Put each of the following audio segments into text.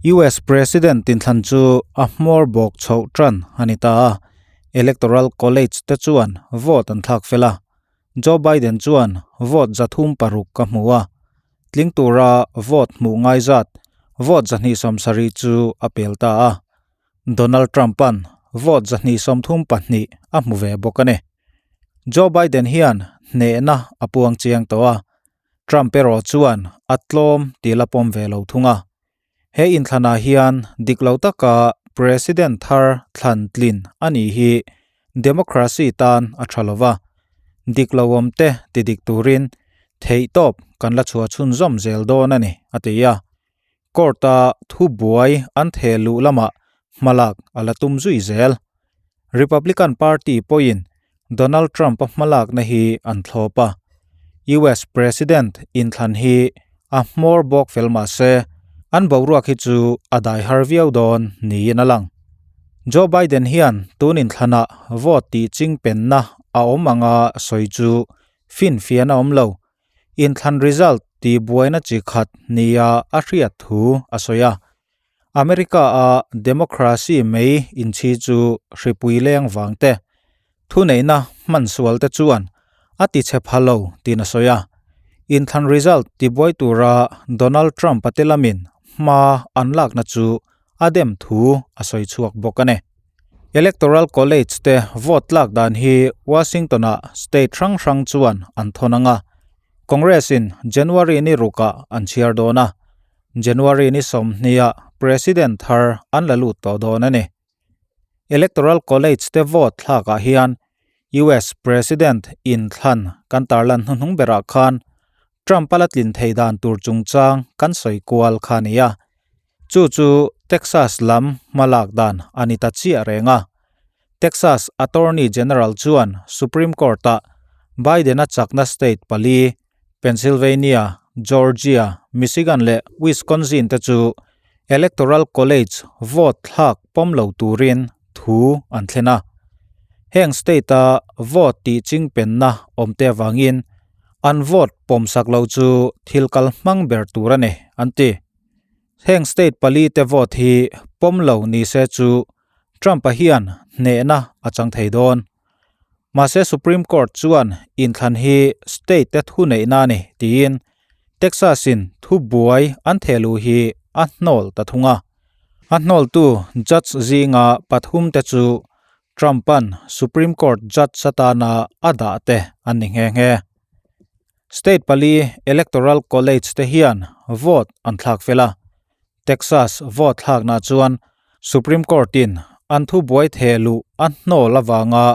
US President inthlan chu a hmawr bawk chhoh tan a ni ta a, Electoral College te chuan vote an thlak fel a. Joe Biden chuan vote 306 a hmu a, tling tura vote hmuh ngai zat vote 270 chu a pel ta a. Donald Trump-a'n vote 234 a hmu ve bawk a ni. Joe Biden hian hnehna a puang chiang tawh a, Trump erawh chuan a tlawm tih la pawm ve lo thung a. He inthlanah hian dik lo taka President thar thlan tlin a nih hi democracy tan a tha lo va, dik lo awm te ti dik turin theihtawp kan la chhuah chhunzawm zel dawn a ni, a ti a. Court-a thubuai an theh luh lamah hmalak a la tum zui zel. Republican Party pawhin Donald Trump-a hmalakna hi an thlawp a. US President inthlan hi a hmawr bawk fel mah se, an boruak hi chu a dai har viau dawn niin a lang. Joe Biden hian tun inthlanah vote tih chingpenna a awm anga sawi chu finfiahna awm lo. Inthlan result tih buaina chi khat nia a hriat thu a sawi a. America-a democracy mai inchhi chu hripui leng vang te, thuneihna hman sual te chuan a ti chhe pha lo tiin a sawi a. Inthlan result tibuai tura Donald Trump-a te lamin hma an lakna chu a dem thu a sawi chhuak bawk a ni. Electoral College te vote tlak dan hi Washington-ah state hrang hrang chuan an thawn ang a, Congress-in January ni rukah an chhiar dawn a, January ni sawmhniah President thar an la lut tawh dawn a ni. Electoral College te vote thlakah hian US President inthlan kan tarlan hnuhnung berah khan Trump a la tlin thei dan tur chungchang kan sawi kual kha a ni a. Chu chu Texas lam hmalak dan a ni ta chiah reng a. Texas Attorney General chuan Supreme Court-ah Biden-a chakna state pali, Pennsylvania, Georgia, Michigan leh Wisconsin te chu Electoral College vote thlak pawm lo turin thu an thlen a. Heng state-a vote tih chingpenna awm te avangin an vote pawmsak lo chu thil kal hmang ber tur a ni, an ti. Heng state pali te vote hi pawm lo ni se chu Trump-a hian hnehna a chang thei dawn. Mahse Supreme Court chuan inthlan hi state te thuneihna a ni tiin Texas-in thubuai an thehluh hi a hnawl ta thung a. A hnawltu judge zinga pathum te chu Trump-a'n Supreme Court judge atana a dah te an ni nghe nghe. State pali Electoral College te hian vote an thlak fel a, Texas vote thlakna chuan Supreme Court-in an thubuai theh luh a hnawl avanga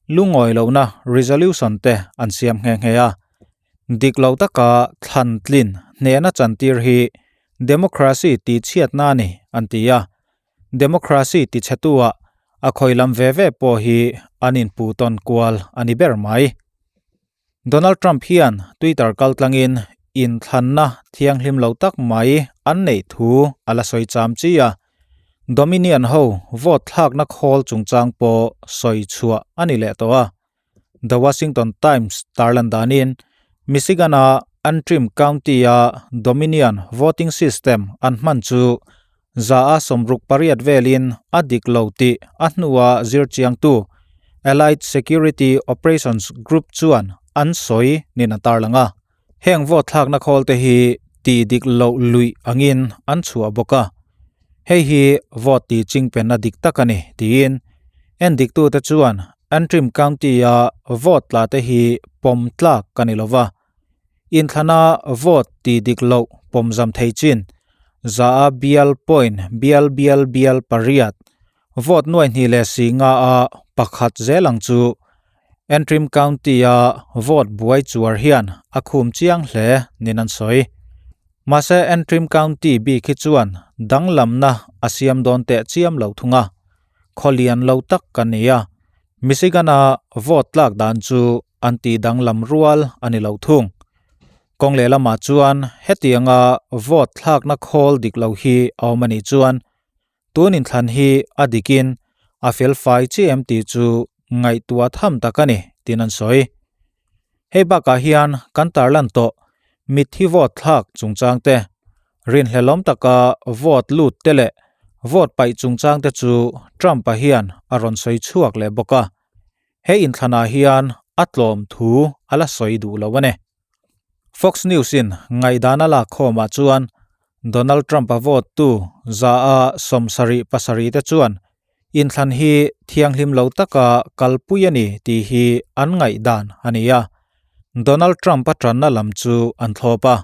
lungawi lohna resolution te an siam nghe nghe a. Dik lo taka thlan tlin hnehna chantir hi democracy tihchhiatna a ni an ti a, Democracy tichhetua a khawi lam ve ve pawh hi an inpuh tawn kual a ni ber mai. Donald Trump hian Twitter kaltlangin inthlanna thianghlim lo tak mai an neih thu a la sawi cham chi a, Dominion ho vote thlakna khawl chungchang pawh sawi chhuah a ni leh tawh a. The Washington Times tarlan danin Michigan-a Antrim County-a Dominion voting system an hman chu 168 velin a dik lo tih a hnua zir chiangtu Allied Security Operations Group chuan an sawi nin a tarlang a. Heng vote thlakna khawl te hi tih dik loh luih angin an chhuah bawk a. Hei hi vote tih chingpenna dik tak a ni tiin endiktute chuan Antrim County-a vote tla te hi pawm tlak a ni lova. Inthlana vote tih dik loh pawmzam thei chin 100 bial point bial bial bial pariat vote nuai hnih leh si nga a pakhat zel ang chu Antrim County-a vote buai chuar hian a khum chiang hle nin an sawi. Mahse Antrim County bik hi chuan danglamna a siam dawn teh chiam lo thung a, khawlian lo tak a ni a, Michigan-a vote tlak dan chu an tih danglam rual a ni lo thung. Kawng lehlamah chuan hetianga vote thlakna khawl dik lo hi a awm a nih chuan tun inthlan hi a dikin a felfai chiah em tih chu ngaihtuah tham tak a ni tiin an sawi. Hei bakah hian kan tarlan tawh mitthi vote thlak chungchang te, Rinhlelawm taka vote lut te leh vote paih chungchang te chu Trump-a hian a rawn sawi chhuak leh bawk a. He inthlanah hian a tlawm thu a la sawi duh lo a ni. Fox News-in ngaihdan a lak khawmah chuan Donald Trump-a vote tu 100 a 77 te chuan inthlan hi thianghlim lo taka kalpui a ni tih hi an ngaihdan a ni a. Donald Trump-a tanna lam chu an thlawp a.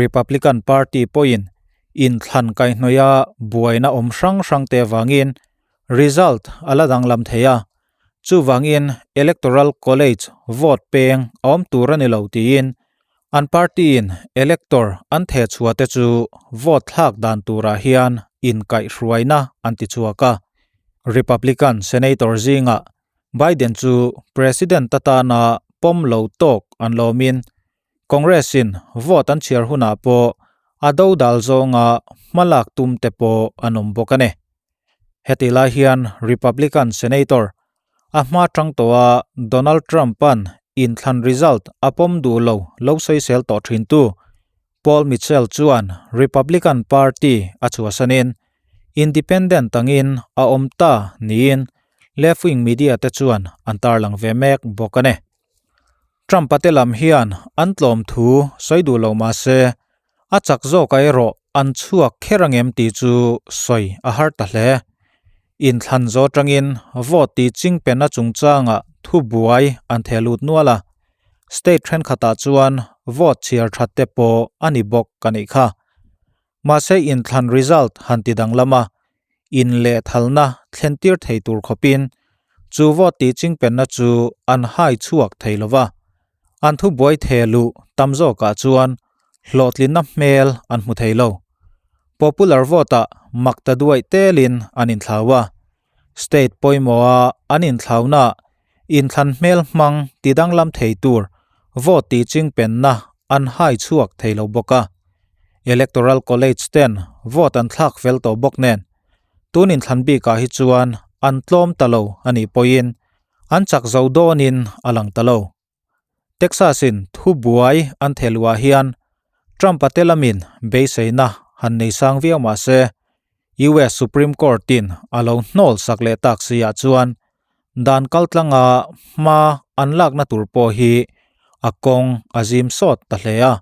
Republican Party pawhin inthlan kaihhnawih a buaina awm hrang hrang te avangin Result a la danglam thei a, chuvangin Electoral College vote peng a awm tur a ni lo tiin an party-in elector an thehchhuah te chu vote thlak dan turah hian inkaihhruaina an ti chhuak a. Republican Senator zingah Biden chu President atana pawm lo tawk an lawmin Congress-in vote an chhiar hunah pawh a dodal zawnga hmalak tum te pawh an awm bawk a ni. Heti lai hian Republican Senator a hma tang tawha Donald Trump-a'n inthlan result a pawm duh lo lo sawisel tawh thintu Paul Mitchell chuan Republican Party a chhuahsanin independent angin a awm ta niin left-wing media te chuan an tarlang ve mek bawk a ni. Trump-a te lam hian an tlawm thu sawi duh lo mah se, a chak zawkah erawh an chhuak kher angem tih chu sawi a har ta hle. Inthlan zawh atangin vote tih chingpenna chungchangah thubuai an theh lut nual a, state thenkhatah chuan vote chhiar that te pawh a ni bawk a nih kha. Mahse inthlan result han ti danglam a, inlehthalna thlentir thei tur khawpin chu vote tih chingpenna chu an hai chhuak thei lo va. An thubuai theh luh tam zawkah chuan hlawhtlinna hmel an hmu thei lo. Popular vote-ah mak ta duaih telin an inthlau a. State pawimawha an inthlaunaah inthlan hmel hmang ti danglam thei tur vote tih chingpenna an hai chhuak thei lo bawk a. Electoral College ten vote an thlak fel tawh bawk nen, tun inthlan bikah hi chuan an tlawm ta lo a nih pawhin an chak zo dawnin a lang ta lo. Texas-in thubuai an theh luah hian Trump-a te lamin beiseina han nei sang viau mah se, US Supreme Court-in a lo hnawl sak leh tak si ah chuan dan kaltlanga hma an lakna tur pawh hi a kawng a zim sawt ta hle a.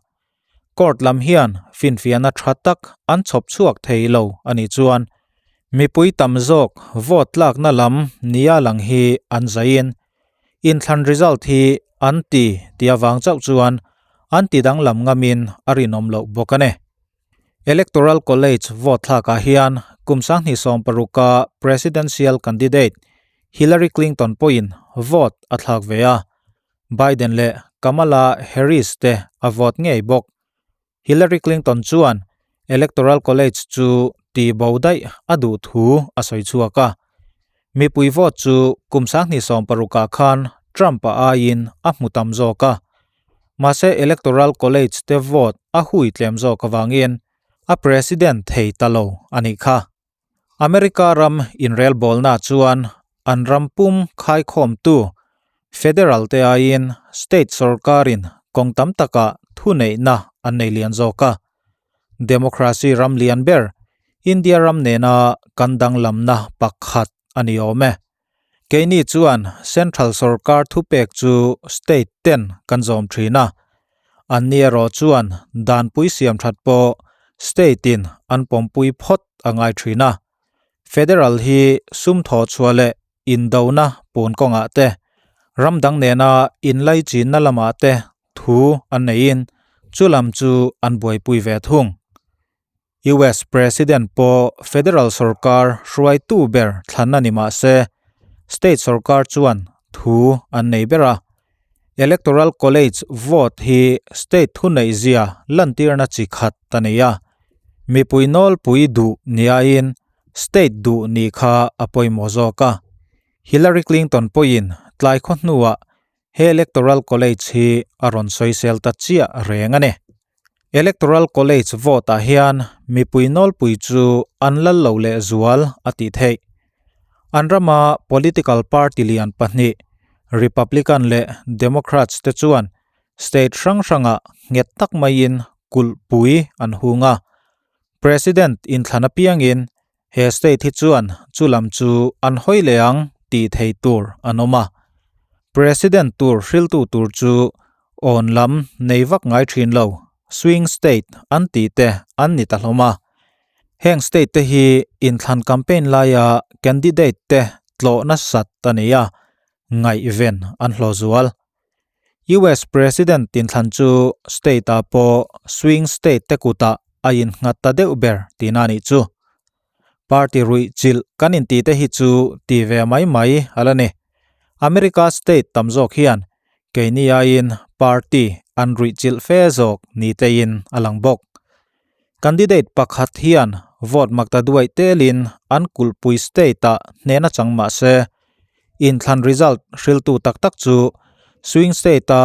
Court lam hian finfiahna tha tak an chhawp chhuak thei lo a nih chuan mipui tam zawk vote tlakna lam nia lang hi an zaiin inthlan result hi an ti tih avang chauh chuan an ti danglam ngamin a rinawm loh bawk a ni. Electoral College vote thlakah hian kum 2016 a presidential candidate Hillary Clinton pawhin vote a thlak ve a, Biden leh Kamala Harris te a vote ngei bawk. Hillary Clinton chuan Electoral College chu ti bo daih a duh thu a sawi chhuak a. Mipui vote chu kum 2016 ah khan Trump-a aiin a hmu tam zawk a. Mahse Electoral College te vote a hui tlem zawk avangin a president thei ta lo a nih kha. America ram inrelbawlna chuan an ram pum khaikhawmtu federal te aiin state sorkarin kawng tam takah thuneihna an nei lian zawk a. Democracy ram lian ber India ram nena kan danglamna pakhat a ni awm e. Keini chuan central sorkar thupek chu state ten kan zawm thin a, anni erawh chuan danpui siam that pawh state in an pawmpui phawt a ngai thin a. Federal hi sum thawh chhuah leh indona pun kawngah te, ram dang nena inlaichinna lamah te thu an neiin chu lam chu an buaipui ve thung. US President pawh federal sorkar hruaitu ber thlan a ni mah se, state sorkar chuan thu an nei ber a. Electoral College vote hi state thuneihzia lantirna chi khat a nei a. Mipui nawlpui duh ni aiin state duh nih kha a pawimawh zawk a. Hillary Clinton pawhin tlai khaw hnuah he Electoral College hi a rawn sawisel ta chiah reng a ni. Electoral College vote-ah hian mipui nawlpui chu an lal lo leh zual a tih theih. An rama political party lian pahnih, Republican leh Democrats te chuan state hrang hrangah nghet tak maiin kulhpui an hung a. President inthlan apiangin he state hi chuan chu lam chu an hawi leh ang tih thei tur an awm a. President tur hriltu tur chu awn lam nei vak ngai thin lo, swing state an tih te an ni ta hlawm a. Heng state te hi inthlan campaign laia candidate te tlawh nasat a ni a, ngaihven an hlawh zual. US President inthlan chu state ah pawh swing state te kutah a innghat ta deuh ber tihna a nih chu. Party ruih chilh kan intih te hi chu ti ve mai mai a la ni. America state tam zawk hian keini aiin party an ruih chilh fe zawk ni teiin a lang bawk. Candidate pakhat hian vote makta duaih telin an kulhpui state ah hnehna chang mah se, inthlan result hriltu tak tak chu swing state a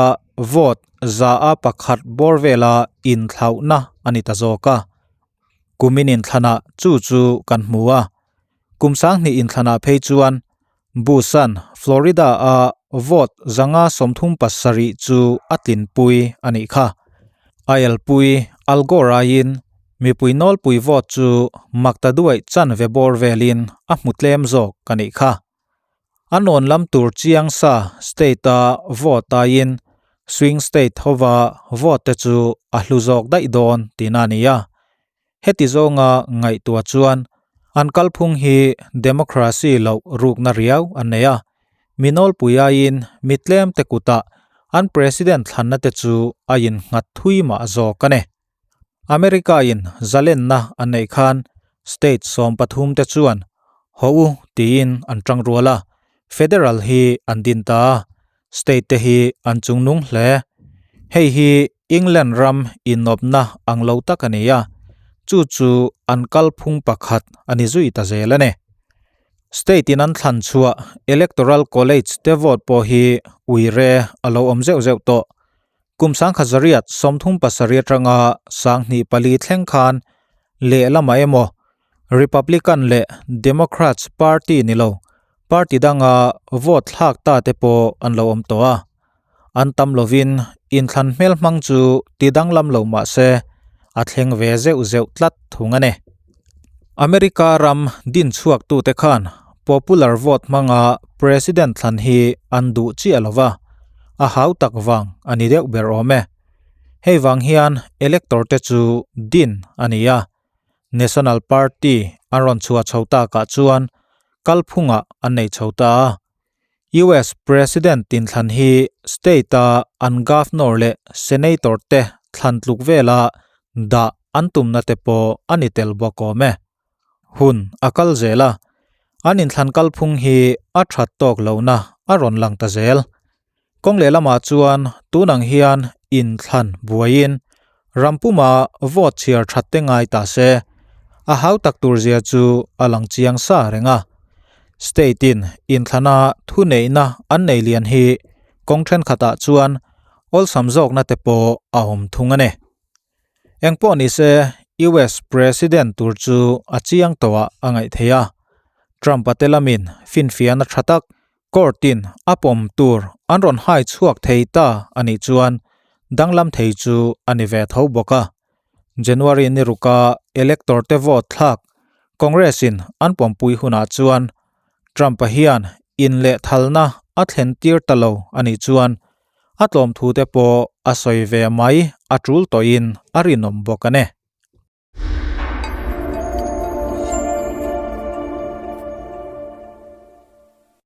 vote 100 pakhat bawr vela inthlauhna a ni ta zawk a. Kumin inthlanah chu chu kan hmu a. Kum 2000 inthlanah phei chuan Bush-a'n Florida-a vote 537 chu a tlinpui a nih kha. A elpui Al Gore aiin mipui nawlpui vote chu makta duaih chanve bawr velin a hmu tlem zawk a nih kha. A nawn lam tur chiang sa state-a vote aiin swing state hova vote te chu a hlu zawk daih dawn tihna a ni a. Heti zawnga ngaihtuah chuan an kalphung hi democracy loh rukna riau an nei a, mi nawlpui aiin mi tlem te kutah an president thlanna te chu a innghat thui mah zawk a ni. America in zalenna an neih khan state 13 te chuan haw u tiin an tang rual a, federal hi an din ta a, State te hi an chungnung hle. Hei hi England ram inawpna ang lo tak a ni a, chu chu an kalphung pakhat a ni zui ta zel a ni. State in an thlan chhuah Electoral College te vote pawh hi uire a lo awm zeuh zeuh tawh. Kum 1937 atanga 2004 thleng khan lehlamah emaw Republican leh Democrats party ni lo, party danga vote thlak ta te pawh an lo awm tawh a. An tam lovin inthlan hmel hmang chu ti danglam lo mah se a thleng ve zeuh zeuh tlat thung a ni. America ram din chhuaktute khan popular vote hmanga president thlan hi an duh chiah lo va, a hau tak vang a ni deuh ber awm e. Hei vang hian elector te chu din a ni a. National Party an rawn chhuah chho takah chuan kalphungah an nei chho ta a. US President inthlan hi state-a an governor leh senator te thlan tluk vela dah an tumna te pawh a ni tel bawk awm e. Hun a kal zel a, an inthlan kalphung hi a that tawk lohna a rawn lang ta zel. Kawng lehlamah chuan tunang hian inthlan buaiin rampuma vote chhiar that te ngai ta se, a hau tak tur zia chu a lang chiang sa reng a. State in inthlana thuneihna an nei lian hi kawng thenkhatah chuan awlsam zawkna te pawh a awm thung a ni. Engpawh ni se US President tur chu a chiang tawhah a ngaih theih a, Trump-a te lamin finfiahna tha tak Court-in a pawm tur an rawn hai chhuak thei ta a nih chuan danglam thei chu a ni ve tho bawk a. January ni ruka elector te vote thlak Congress-in an pawmpui hunah chuan Trump-a hian inlehthalna a thlen tir ta lo a nih chuan a tlawm thu te pawh a sawi ve mai a tul tawhin a rinawm bawk a ni.